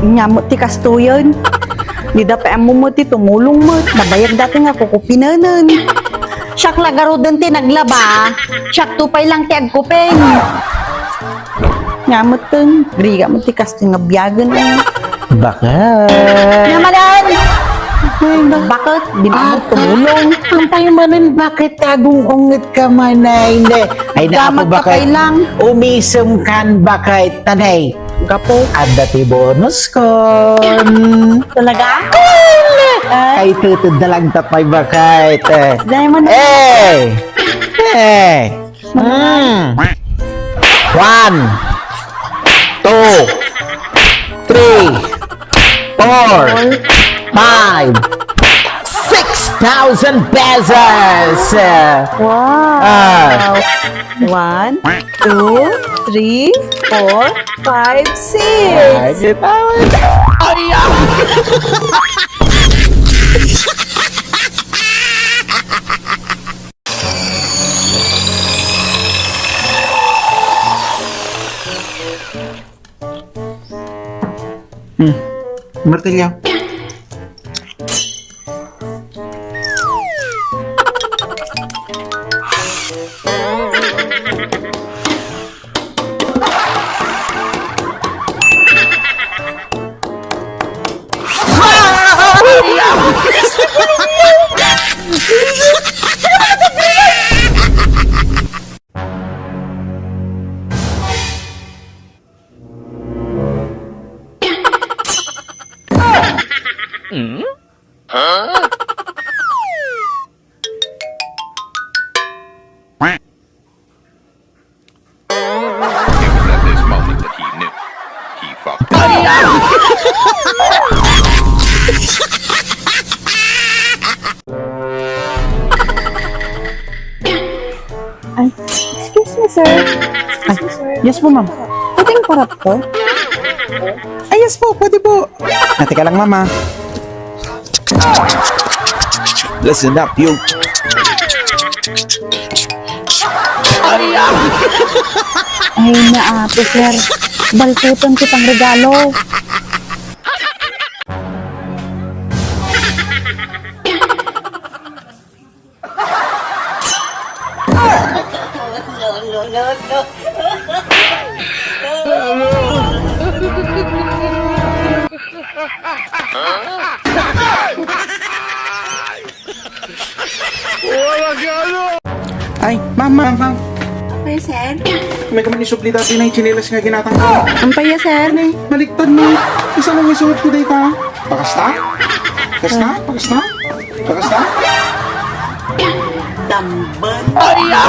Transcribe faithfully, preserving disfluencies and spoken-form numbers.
Nya met ti kastoyen. Dida pay ammo met ti tumulong met. Nabayag dati nga kukupinenen. Siak la garuden ti naglaba. Siak to pay lang ti agkupin. Nya met ten, riga met ti kastoy nga biagen, eh. Bakit? Nya manen! Bakit? Di na mo tumulong. Ampay manen, bakit agung-unget ka manen? Ay, naku, bakit? Gamat ka pay lang. Umisem kan, bakit? Tanay. Gapo. Adda ti bonus kon. Talaga? Ay. Kay tutud na lang tapay bakit? Diamond. Eh! Eh! Hmm. One, two, three, four, five, six thousand pesos! Wow! Ah. One, two, three, four, five, six. Ay, kita mo. Ay, ah. Hmm. Martilyo. It was at this moment that he knew. He fucked up. Ay, excuse me, sir. Excuse me, sir. Yes po, ma'am. Pwedeng parap ko? Ay, yes po, pwede po. Ah, teka lang, ma'am, ah. Listen up, you. Ay, naapo, sir. Balkuton kitang regalo. Ay, ma'am, ma'am, ma'am. Ampay, sir? May kaman isubli dati na yung tsinelas nga ginatang ko. Ampay, sir? Ay, baliktad mo. Isa lang isuot ko dito, ha? Pakasta? Pakasta? Pakasta? Pakasta? Damban. Ay, ah!